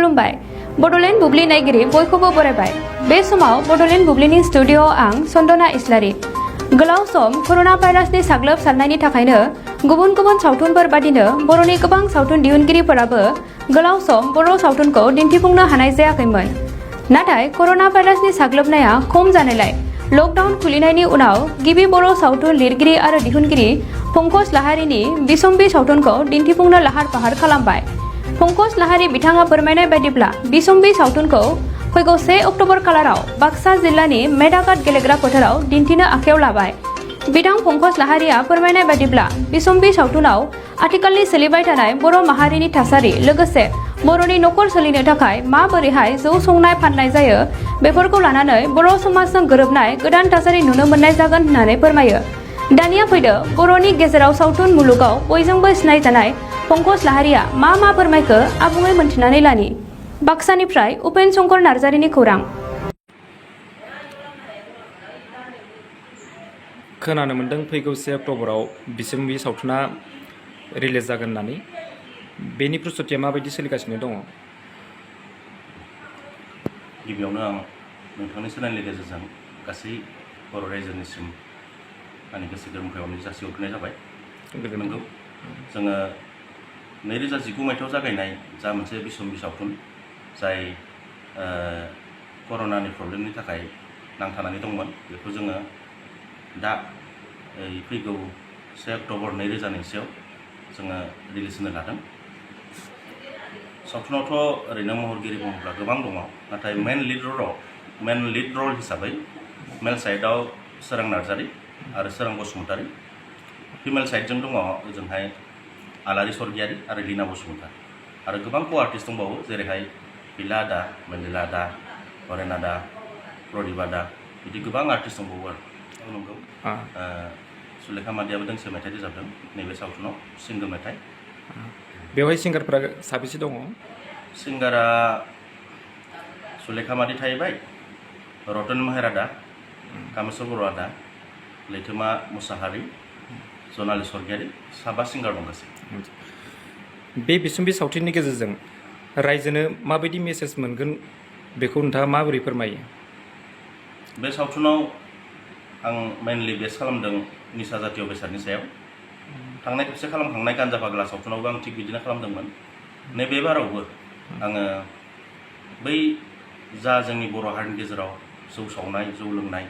खुलुमबाय बड'लेण्ड बुब्लि नायगिरि बयखौबो बरायबाय बे समाव बड'लेण्ड बुब्लिनि स्टुडिअ'आव आं सन्दना इस्लारि गोलाव सम कर'ना भाइरासनि साग्लोबसारनायनि थाखायनो गुबुन गुबुन सावथुनफोर बादिनो बर'नि गोबां सावथुन दिहुनगिरिफोराबो गोलाव सम बर' सावथुनखौ दिन्थिफुंनो हानाय जायाखैमोन। नाथाय कर'ना भाइरासनि साग्लोबनाया खम जानायलाय लकडाउन खुलिनायनि उनाव गिबि बर' सावथुन लिरगिरि आरो दिहुनगिरि पंकज लाहारिनि बिसम्बि सावथुनखौ दिन्थिफुंनो लाहार फाहार खालामबाय। पंकज लाहारि बिथाङा फोरमायनाय बायदिब्ला बिसम्बि सावथुनखौ फैगौ 1 अक्ट'बर खालाराव बाक्सा जिल्लानि मेदाघाट गेलेग्रा फोथाराव दिन्थिनो आखायाव लाबाय। बिथां पंकज लाहारिया फोरमायनाय बायदिब्ला बिसम्बि सावथुनाव आथिखालनि सोलिबाय थानाय बर' माहारिनि थासारि लोगोसे बर'नि न'खर सोलिनो थाखाय माबोरैहाय जौ संनाय फाननाय जायो बेफोरखौ लानानै बर' समाजजों गोरोबनाय गोदान थासारि नुनो मोननाय जागोन होननानै फोरमायो। दानिया फैदो बर'नि गेजेराव सावथुन मुलुगाव बयजोंबो सिनायजानाय पंकज लाहारिया मा फोरमायखो आबुङै मोनथिनानै लानि। बाक्सानिफ्राय उपेन शंकर नार्जारिनि खौरां। खोनानो मोन्दों फैगौ 1 अक्ट'बराव बिसम्बि सावथुना रिलिज जागोन होननानै बेनि प्रस्तुतिया माबायदि सोलिगासिनो दङ? गिबियावनो आं नोंथांनि चेनेलनि गेजेरजों गासै बर' रायजोनिसिम आंनि गोसो गोरबोनिफ्राय अननाय जासिहरग्रोनाय जाबाय। नंगौ जोङो 2019 मायथाइयाव जागायनाय जा मोनसे बिसम्बि सावथुन जाय कर'नानि प्रब्लेमनि थाखाय नांथानानै दंमोन बेखौ जोङो दा फैगौ 1 अक्ट'बर 2021 जोङो रिलिज होनो लादों। सावथुनावथ' ओरैनो महरगिरि बुङोब्ला गोबां दङ, नाथाय मेन लिड रल हिसाबै मेल साइडआव सोरां नार्जारि आरो सोरां बसुमतारि, फिमेल साइडजों दङ ओजोंहाय आलारि स्वर्गियारि आरो लिना बसुमतारि आरो गोबां आर्टिस्ट दंबावो जेरैहाय बिला आदा, मेन्दिला आदा, हरेन आदा, प्रदिप आदा, बिदि गोबां आर्टिस्ट दंबावो आरो नंगौ। सुलेखा मादियाबो दोंसे मेथाइ रोजाबदों नैबे सावथुनाव सिंगोल मेथाइ। बेवहाय सिंगारफोरा साबेसे दङ? सिंगारा सुलेखा मादि थाहैबाय, रतन मेहेर आदा, कामेस्वर बर' आदा, लैथोमा मुसाहारि, जनालि स्वर्गियारि, 7 सिंगार दं गासै। बे बिसम्बि सावथुननि गेजेरजों रायजोनो माबायदि मेसेज मोनगोन बेखौ नोंथाङा माबोरै फोरमायो? बे सावथुनाव आं मेनलि बेस खालामदों निसा जातीय बेसादनि सायाव। थांनाय खेबसे खालामखांनाय गान्जा फाग्ला सावथुनावबो आं थिग बिदिनो खालामदोंमोन। नैबे बारावबो आङो बै जा जोंनि बर' हारिनि गेजेराव जौ सावनाय जौ लोंनाय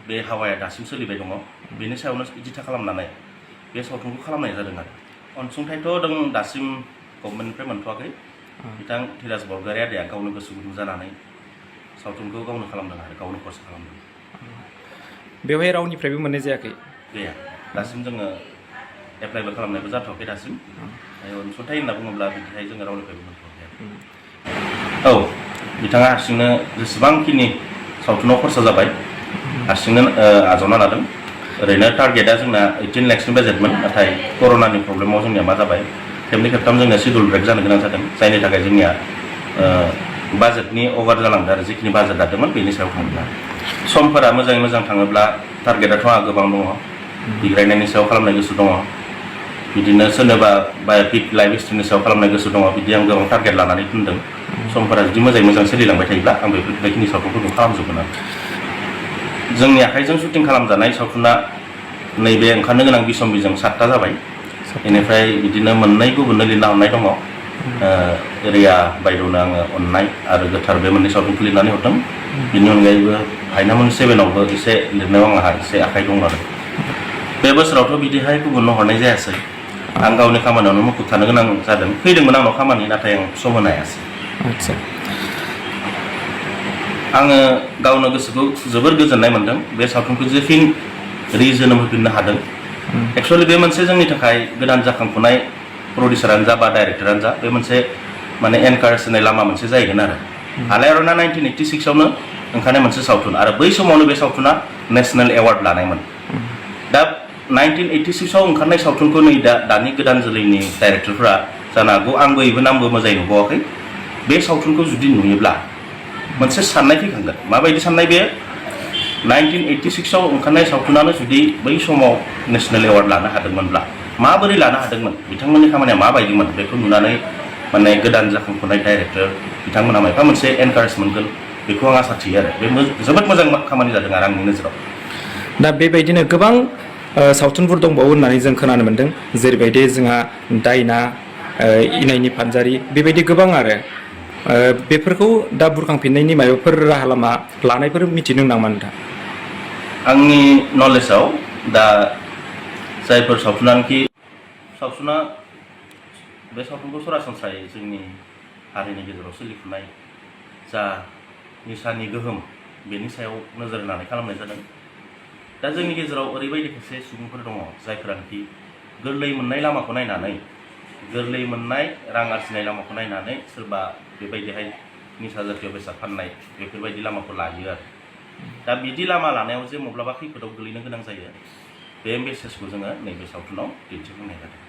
बे हावाया दासिम सोलिबाय दङ, बेनि सायावनो दिथा खालामनानै बे सावथुनखौ खालामनाय जादों आरो अनसुंथाइथ' दं दासिम गभर्नमेन्टनिफ्राय मोनथ'वाखै। बिथां धीराज बरगयारी आदाया गावनो गोसो गुदुं जानानै सावथुनखौ गावनो खालामदों आरो गावनो खरसा खालामदों। बेवहाय रावनिफ्रायबो मोननाय जायाखै? गैया, दासिम जोङो एप्लाइबो खालामनायबो जाथ'वाखै दासिम। अनसुंथाइ होनना बुङोब्ला बिदिहाय जोङो रावनिफ्रायबो मोनथ'वाखै। औ, बिथाङा हारसिंनो जेसेबांखिनि सावथुनाव खरसा जाबाय हारसिंनो आजावना लादों। ओरैनो टारगेटआ जोंना 18 लाखसनि बाजेटमोन, नाथाय कर'नानि प्रब्लेमाव जोंनिया मा जाबाय खेबनै खेबथाम जोंनिया सिडुल ब्रेक जानो गोनां जादों, जायनि थाखाय जोंनिया बाजेटनि अभार जालांदों आरो जिखिनि बाजेट लादोंमोन बेनि सायाव थाङोब्ला समफोरा मोजाङै मोजां थाङोब्ला टारगेटआथ' आंहा गोबां दङ, बिग्रायनायनि सायाव खालामनाय गोसो दङ, बिदिनो सोरनोबा बाय'पिक लाइफ हिस्ट्रिनि सायाव खालामनाय गोसो दङ, बिदि आं गोबां टारगेट लानानै दोनदों। समफोरा जुदि मोजाङै मोजां सोलिलांबाय थायोब्ला आं बेखिनि सावथुनफोरखौ खालामजोबगोन आरो जोंनि आखाइजों शुटिं खालामजानाय सावथुना नैबे ओंखारनो गोनां बिसम्बिजों 7टा जाबाय। बेनिफ्राय बिदिनो 2 गुबुननो लिरना हरनाय दङ। रिया बायद'नो आङो अननाय आरो गोथार बे 2 सावथुनखौ लिरनानै हरदों। बिनि अनगायैबो हायनामुन 7आवबो एसे लिरनायाव आंहा एसे आखाइ दं आरो बे बोसोरावथ' बिदिहाय गुबुननो हरनाय जायासै। आं गावनि खामानियावनो मुखुब थानो गोनां जादों। फैदोंमोन आंनाव खामानि, नाथाय आं सम होनो हायासै। आदसा, आङो गावनो गोसोखौ जोबोर गोजोननाय मोन्दों बे सावथुनखौ जे फिन रिजोनोम होफिननो हादों। एक्सुवेलि बे मोनसे जोंनि थाखाय गोदान जाखांफुनाय प्रडिउसारानो जा बा डाइरेक्टरानो जा बे मोनसे माने एनकारेज होनाय लामा मोनसे जाहैगोन आरो आलायारना 1986आवनो ओंखारनाय मोनसे सावथुन आरो बै समावनो बे सावथुना नेसनेल एवार्ड लानायमोन। दा 1986आव ओंखारनाय सावथुनखौ नै दानि गोदान जोलैनि डाइरेक्टरफोरा जानो हागौ आंबो इबो नामबो मोजाङै नुबावाखै, बे सावथुनखौ जुदि नुयोब्ला मोनसे साननाय फैखांगोन। माबायदि साननाय? बे 1986आव ओंखारनाय सावथुनानो जुदि बै समाव नेसनेल एवार्ड लानो हादोंमोनब्ला माबोरै लानो हादोंमोन, बिथांमोननि खामानिया माबायदिमोन, बेखौ नुनानै माने गोदान जाखांफुनाय डाइरेक्टर बिथांमोना माबा मोनसे एनकारेज मोनगोन बेखौ आं आसा थियो आरो बे जोबोद मोजां खामानि जादों आरो आंनि नोजोराव। दा बेबायदिनो गोबां सावथुनफोर दंबावो होननानै जों खोनानो मोन्दों, जेरैबायदि जोंहा दायना, इनायनि फानजारि, बेबायदि गोबां आरो बेफोरखौ दा बुरखांफिननायनि माबाफोर राहा लामा लानायफोर मिथिदों नामा नोंथां? आंनि नलेजाव दा जायफोर सावथुना बे सावथुनखौ सरासनस्रायै जोंनि हारिनि गेजेराव सोलिफुनाय जा निसानि गोहोम बेनि सायाव नोजोर होनानै खालामनाय जादों। दा जोंनि गेजेराव ओरैबायदि खायसे सुबुंफोर दङ जायफोरानोखि गोरलै मोननाय लामाखौ नायनानै, गोरलै मोननाय रां आरजिनाय लामाखौ नायनानै सोरबा बेबायदिहाय निसा जातीय बेसाद फाननाय बेफोरबायदि लामाखौ लायो आरो। दा बिदि लामा लानायाव जे माब्लाबा खैफोदाव गोलैनो गोनां जायो, बे मेसेजखौ जोङो नैबे सावथुनाव दिन्थिफुंनाय जादों।